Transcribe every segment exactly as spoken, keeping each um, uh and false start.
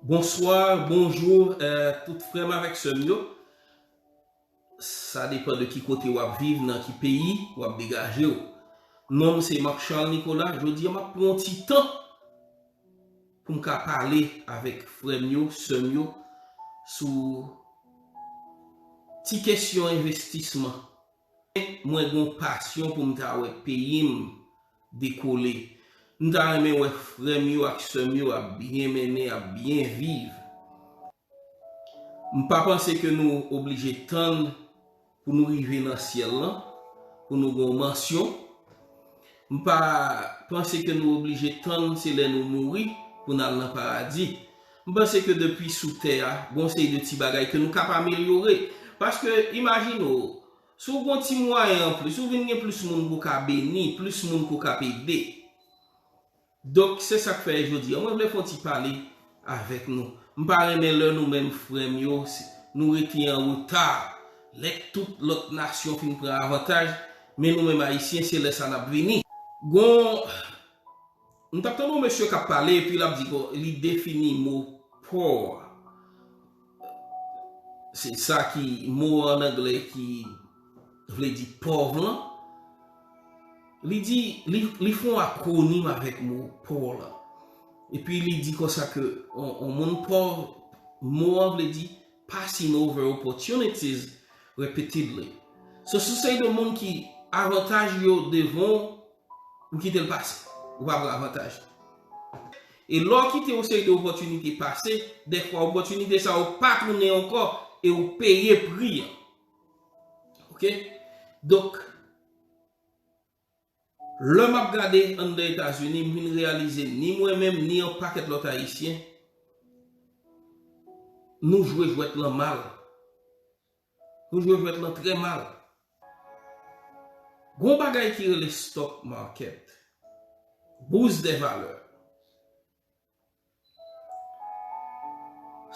Bonswa, bonjou, eh, tout frè m avèk sè m yo. Sa depann de ki kote w ap viv, nan ki peyi w ap degaje w. Non m se Marc Charles Nicolas. Jodi a, m ap pran yon ti tan pou m ka pale avèk frè m yo, sè m yo, sou ti kesyon envestisman. Mwen gen yon pasyon pou m ta wè peyi m dekole. M ta renmen wè frè m yo ak sè m yo ap byen mennen, ap byen viv. M pa panse ke nou oblije tann pou nou rive nan syèl lan, pou nou gen yon mansyon. M pa panse ke nou oblije tann se lè nou mouri pou n al nan paradi. M panse ke depi sou tè a, gen yon seri de ti bagay ke nou kab amelyore. Paske, imajine w, si w gen yon ti mwayen anplis, ou vin gen plis moun pou w ka beni, plis moun pou w kab ede. Donk, se sa k fè jodi a, mwen vle fè yon ti pale avèk nou. M pa renmen lè nou menm frè m yo, si nou rete an reta, lè tout lòt nasyon fin pran avantaj, men nou menm Ayisyen, se lè sa n ap vini. Gon, m t ap tande yon mesye k ap pale, epi l ap di, bon, li defini mo poor. Se sa ki mo an anglè ki vle di pòv lan. Li di, li, li fè yon akwonim avèk mo poor lan. Epi li di konsa ke on, on moun pòv, mo an vle di passing over opportunities repeatedly. So, se yon seri de moun ki avantaj yo devan w, ou kite l pase. Ou pa pran avantaj. E lè w kite yon seri de opòtinite pase, dèfwa opòtinite sa yo pa tounen ankò e ou peye pri an. Oke? Donk, lè m ap gade anndan Etazini, m vin reyalize ni mwen menm, ni yon pakèt lòt Ayisyen, nou jwe jwèt lan mal. Nou jwe jwèt lan trè mal. Gon bagay ki rele stock market, bourse des valeurs.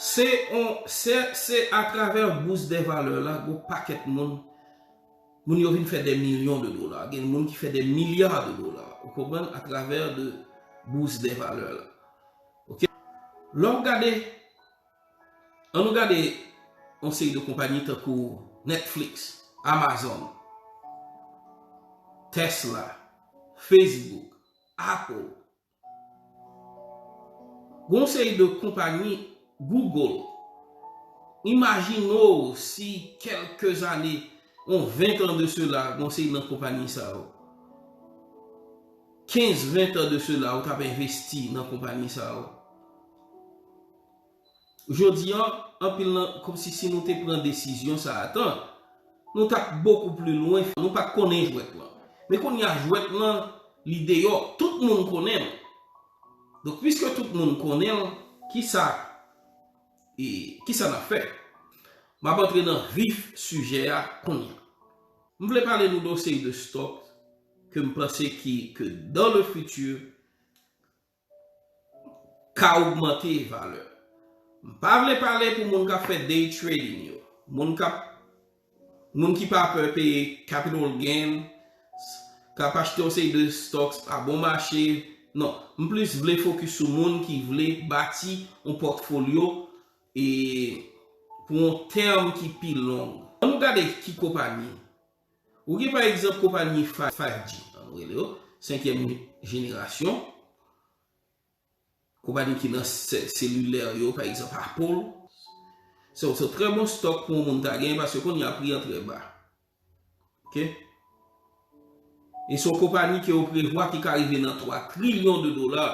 Se on, se, se atravè bourse des valeurs la, gon pakèt moun, moun yo vin fè des millions de dollars. Gen moun ki fè des milliards de dollars. Ou konprann? Atravè de bourse des valeurs la. Oke? Lè w gade, ann nou gade yon seri de konpayi tankou Netflix, Amazon, Tesla, Facebook, Apple. Gon seri de konpayi, Google. Imajine w si kèlke zane, yon ven tan de sela, gon seri nan konpayi sa yo. Kenz, ven tan de sela, ou t ap envesti nan konpayi sa yo. Jodi an, anpil nan, kòmsi si nou te pran desizyon sa a tan, nou t ap bokou pli lwen, nou pa t konnen jwèt lan. Men kounye a, jwèt lan, li deyò, tout moun konnen l. Donk, piske tout moun konnen l, kisa, e, kisa n ap fè? M ap antre nan vif sijè a kounye a. M vle pale nou de yon seri de stock ke m panse ki, ke dans le futur, ka ogmante valè. M pa vle pale pou moun k ap fè day trading yo. Moun k ap, moun ki pa pè peye capital gain, k ap achte yon seri de stocks a bon mache. Non, m plis vle fokis sou moun ki vle bati yon pòtfolyo e pou yon tèm ki pi long. Ann nou gade ki konpayi. Ou gen pa egzanp konpayi five G, ann nou rele yo, senkyèm jenerasyon. Konpayi ki nan se-, selilè yo, pa egzanp, Apple. Se, se yon trè bon stock pou yon moun ta genyen paske kounye a pri an trè ba. Oke? E se yon konpayi ke yo prevwa ki ka rive nan twa trilyon de dola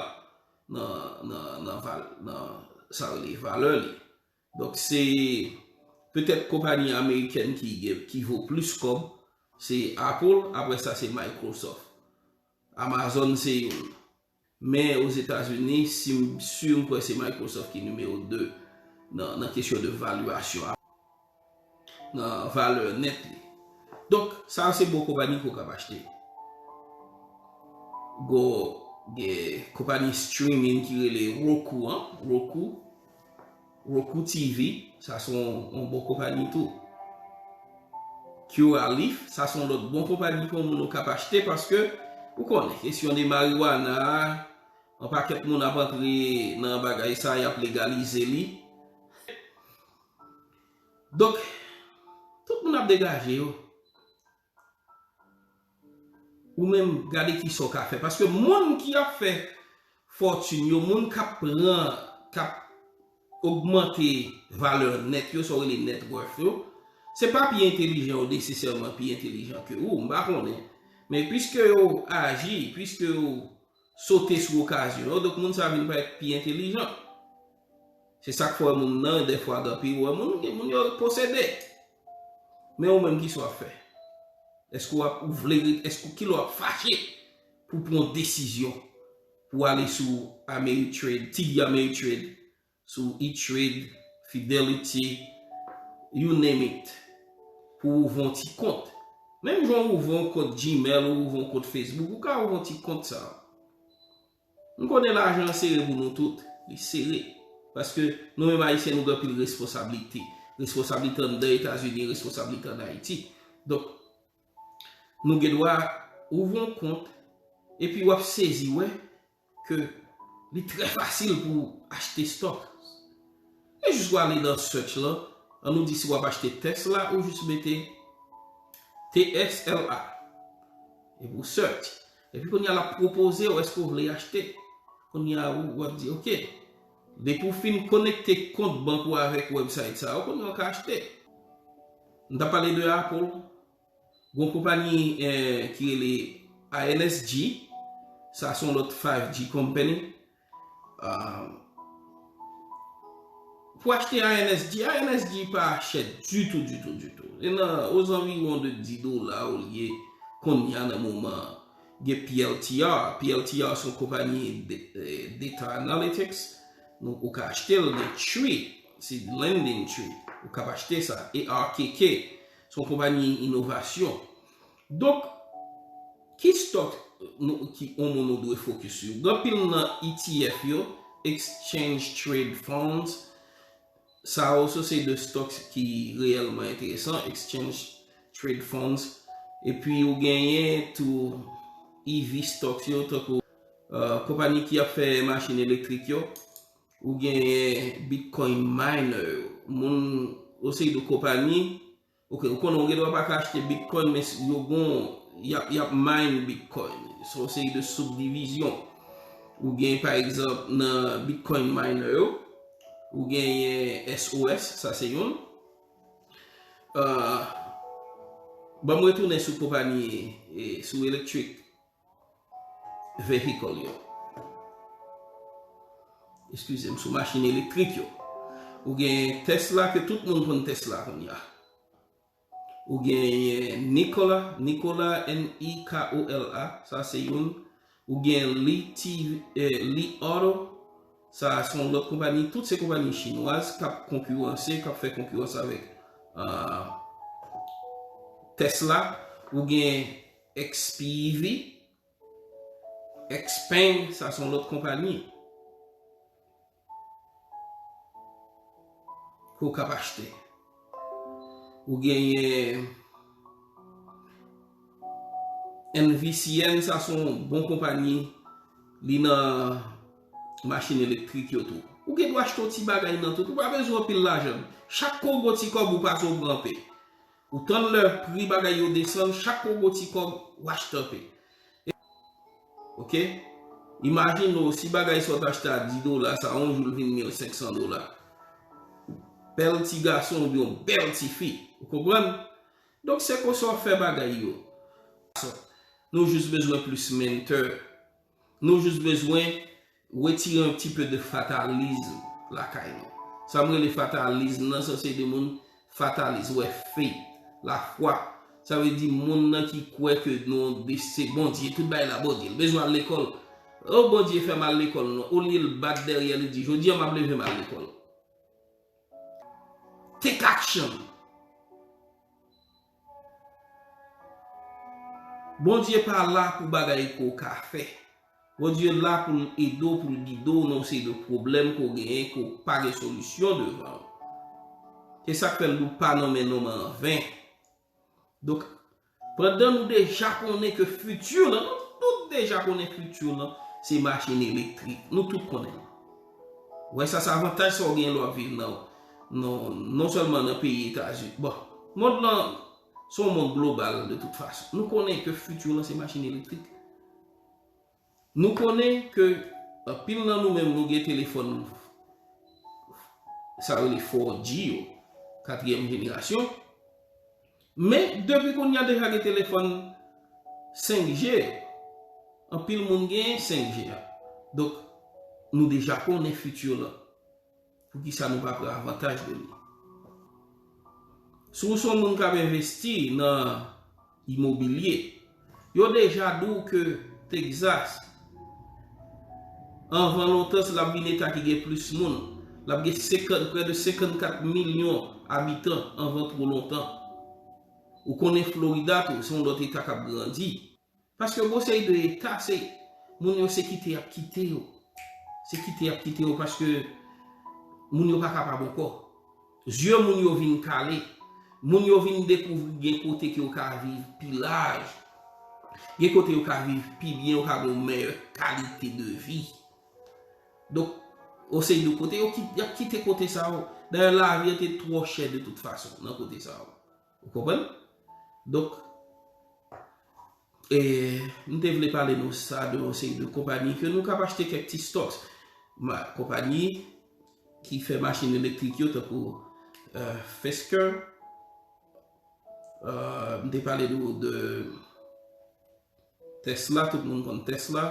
nan, nan, nan val-, nan sa yo rele valè li. Donk, se petèt konpayi amerikèn ki gen, ki vo plis kòb, se Apple, apre sa se Microsoft. Amazon se youn. Men Ozetazini, si m si, m kwè se Microsoft ki nimewo de nan, nan kesyon de valyasyon, nan valè nèt li. Donk, sa yo se bon konpayi ke w kab achte. Gon, gen konpayi streaming ki rele Roku an, Roku, Roku T V, sa se yon, yon bon konpayi tou. Curaleaf, sa se yon lòt bon konpayi pou moun yo kab achte paske, ou konnen, kesyon de marijuana a, Yon pakèt moun ap antre nan bagay sa, y ap legalize li. Donk, tout moun ap degaje yo. Ou menm, gade kisa w ka fè. Paske moun ki ap fè fòtin yo, moun k ap pran, k ap ogmante valè nèt yo, sa w rele net worth yo, se pa pi entelijan yo nesesèman pi entelijan ke ou, m pa konnen. Men piske yo aji, piske yo sote sou okazyon yo, donk moun sa vin parèt pi entelijan. Se sa k fè w wè moun nan, dèfwa, danpil, w wè moun, gen moun yo posede. Men ou menm, kisa w ap fè? Èske w ap, ou vle ret, èske w, kilè w ap fache pou pran yon desizyon pou ale sou Ameritrade, T D Ameritrade, sou E-Trade, Fidelity, you name it, pou ouvri yon ti kont. Menm jan w ouvri yon kont Gmail, ou ouvri yon kont Facebook, ou ka ouvri yon ti kont sa. M konnen lajan an sere pou nou tout, li sere. Paske nou menm Ayisyen, nou gen anpil responsablite. Responsablite anndan Etazini, responsablite ann Ayiti. Donk, nou gen dwa ouvri yon kont, epi w ap sezi wè ke li trè fasil pou achte stòk. E jis w ale nan search lan, an nou di si w ap achte Tesla, ou jis mete T S L A. Epi w search. Epi kounye a l ap pwopoze w èske w vle achte. Kounye a ou, w ap di, "Ok." Depi w fin konekte kont bank ou avèk website sa yo, kounye a w ka achte. M t ap pale de Apple. Gon konpayi, eh, ki rele I N S G, sa se yon lòt five G company. Ah, pou achte I N S G, I N S G pa chè ditou, ditou, ditou. E nan ozanviwon de dis dola olye kounye a nan moman an. Gen P L T R. P L T R se yon konpayi de, eh, data analytics. Donk, ou ka achte l, gen Tree, se Lending Tree. Ou ka achte sa. A R K K, se yon konpayi inovasyon. Donk, ki stòk nou, ki yon moun nou dwe fokis sou? Gen anpil nan E T F yo, Exchange Trade Funds, sa yo, se de stòk ki reyèlman enteresan, Exchange Trade Funds. Epi ou genyen tou E V stocks yo, tankou, euh, konpayi ki ap fè machin elektrik yo. Ou genyen Bitcoin miner yo. Moun, yon seri de konpayi, ok, ou konnen ou gen dwa pa ka achte Bitcoin, men s-, yo gon, y ap, y ap mine Bitcoin. Se yon seri de subdivision. Ou gen, pa egzanp, nan Bitcoin miner yo, ou genyen S O S, sa se youn. Euh, ban m retounen sou konpayi, e, sou electric vehicle yo. Eskize m, sou machin elektrik yo. Ou gen Tesla, ke tout moun konn Tesla kounye a. Ou gen Nikola, Nikola, N I K O L A, sa se youn. Ou gen Li T V, eh, Li Auto, sa se yon lòt konpayi. Tout se konpayi chinwaz k ap konkiranse, k ap fè konkirans avèk, ah, Tesla. Ou gen X P E V, Xpeng, sa se yon lòt konpayi ke w kab achte. Ou genyen N V C N, sa se yon bon konpayi, li nan machin elektrik yo tou. Ou gen dwa achte yon ti bagay nan tout, ou pa bezwen anpil lajan. Chak ke w gen yon ti kòb, ou pase w pran anpe. Ou tann lè pri bagay yo desann, chak ke w gen yon ti kòb, w achte anpe. Ok? Imajine w, si bagay sa w t achte a dis dola, sa yon jou l vin mil senk san dola. Bèl ti gason oubyen yon bèl ti fi. Ou konprann? Donk, se konsa w ap fè bagay yo. Nou jis bezwen plis mentor. Nou jis bezwen retire yon ti pe de fatalizm lakay nou. Sa m rele fatalizm nan, sa se de moun fatalis, wè, faith, lafwa. Sa vle di moun nan ki kwè ke non, se Bondye, tout bagay la Bondye. L bezwen al lekòl. O, Bondye fè m al lekòl non. Olye l bat dèyè, li di, "Jodi a m ap leve m al lekòl." Take action. Bondye pa la pou bagay ke w ka fè. Bondye la pou l ede w, pou l gide w nan yon seri de pwoblèm ke w genyen, ke w pa gen solisyon devan w. Se sa k fè l di w pa nonmen nonm an anven. Donk, pandan nou deja konnen ke fiti lan, nou tout deja konnen fiti lan, Se machin elektrik. Nou tout konnen l. Wè sa, se avantaj sa w gen lè w ap viv nan, non, non sèlman nan peyi Etazini. Bon, mond lan, se yon mond global de tout fason. Nou konnen ke fiti lan se machin elektrik. Nou konnen ke anpil nan nou menm nou gen telefòn sa rele four G yo, katriyèm jenerasyon. Men depi kounye a deja gen telefòn senk G, anpil moun gen senk G a. Donk, nou deja konnen fiti lan. Poukisa nou pa pran avantaj de li? Si w se yon moun k ap envesti nan imobilye, yo deja di w ke Texas, anvan lontan, l ap vin eta ki gen plis moun. L ap gen senkant, prè de senkannkat milyon abitan anvan twò lontan. Ou konnen Florida tou, se yon lòt eta k ap grandi. Paske bon, se de eta, se moun yo se kite y ap kite yo. Se kite y ap kite yo paske moun yo pa kapab ankò. Zye moun yo vin kale. Moun yo vin dekouvri gen kote ke yo ka viv pi laj. Gen kote yo ka viv pi byen, yo ka gen yon meyè kalite de vi. Donk, yon seri de kote, yo ki-, y ap kite kote sa yo. Dayè, lavi an te twò chè de tout fason nan kote sa yo. Ou konprann? Donk, e, m te vle pale nou sa de yon seri de konpayi ke nou kab achte kèk ti stocks. Ma, konpayi ki fè machin elektrik yo, tankou, euh, Fisker. Euh, m te pale de, de Tesla, tout moun konn Tesla.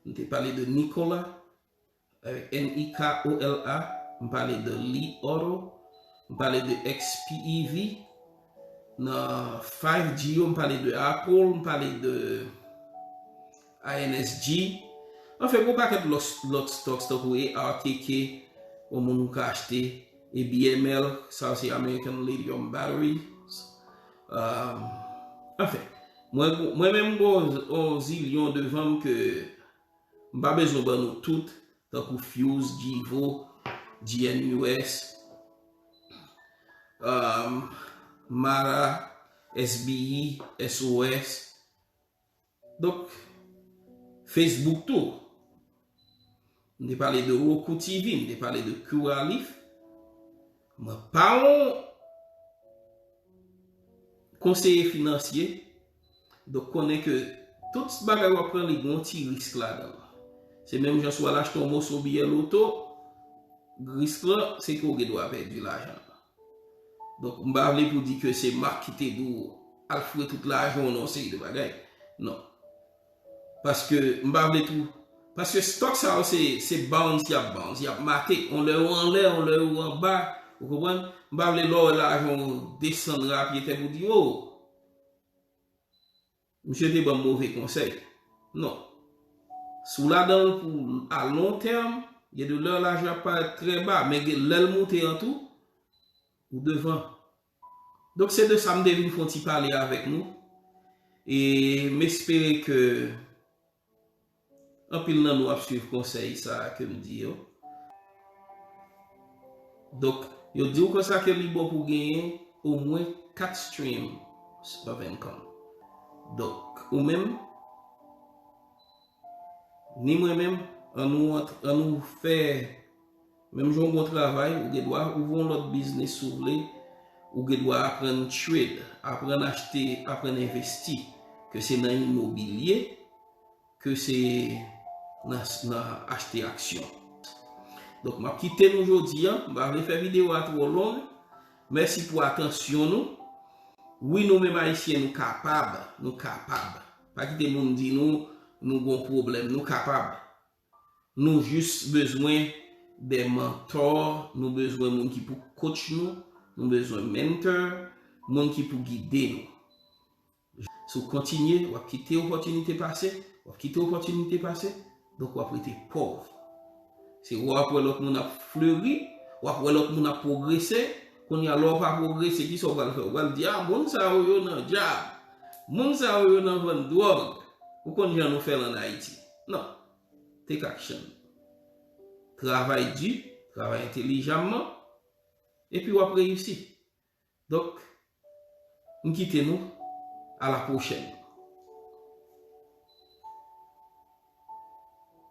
M te pale de Nikola, avèk N I K O L A, m pale de Li Auto, m pale de X P E V, nan five G yo, m pale de Apple, m pale de I N S G. Anfen, gon pakèt lòt, lòt stocks, tankou A R K K, yon moun ou ka achte, A B M L, sa se American Lithium Batteries. Euh, anfen, mwen, mwen menm, gon, gon zilyon devan m ke m pa bezwen ban nou tout, tankou Fuse, Gevo, G N U S, um, Mara, S B E, S O S. Donk, Facebook tou. M te pale de Roku T V, m te pale de Curaleaf. Mwen pa yon konseye finansye, donk konnen ke tout bagay w ap pran, li gen yon ti risk ladan l. Se menm jan si w al achte yon moso biyè loto, risk lan, se ke w gen dwa pèdi lajan an. Donk, m pa vle pou di ke se Marc ki te di w al foure tout lajan w nan yon seri de bagay. Non. Paske m pa vle tou. Paske stock sa yo se, se bounce y ap bounce, y ap mate. On lè yo anlè, on lè yo anba. Ou konprann? M pa vle lè w wè lajan w desann rapye tè pou di, oh, misye te ban m move konsèy. Non. Si w ladan l pou a lon tèm, gen de lè lajan ap parèt trè ba, men gen lè l moute an tou, ou devan. Donk, se de sa m te vin fè yon ti pale avèk nou. E m espere ke anpil nan nou ap swiv konsèy sa a ke m di yo. Donk, yo di w konsa ke li bon pou genyen omwen kat streams of income. Donk, ou menm, ni mwen menm, an nou ant-, an nou fè, menm jan w gon travay, ou gen dwa ouvri yon lòt biznis si w vle, ou gen dwa aprann trade, aprann achte, aprann envesti, ke se nan imobilye, ke se nan, nan achte aksyon. Donk, m ap kite nou jodi a, m pa vle fè videyo a twò long. Mèsi pou atansyon nou. Wi, nou menm Ayisyen, nou kapab, nou kapab. Pa kite moun di nou, nou gon pwoblèm, nou kapab. Nou jis bezwen de mantò, nou bezwen moun ki pou coach nou, nou bezwen mentor, moun ki pou gide nou. Si w kontinye, w ap kite opòtinite pase, w ap kite opòtinite pase, donk w ap rete pòv. Se w ap wè lòt moun ap fleri, w ap wè lòt moun ap pwogrese, kounye a lè w pa pwogrese, kisa w pral fè? W pral di, ah, moun sa yo, yo nan djab. Moun sa yo, yo nan vann dwòg. Ou konn jan nou fè l ann Ayiti. Non. Take action. Travay di, travay entelijamman, epi w ap reyisi. Donk, m kite nou, a la pwochèn.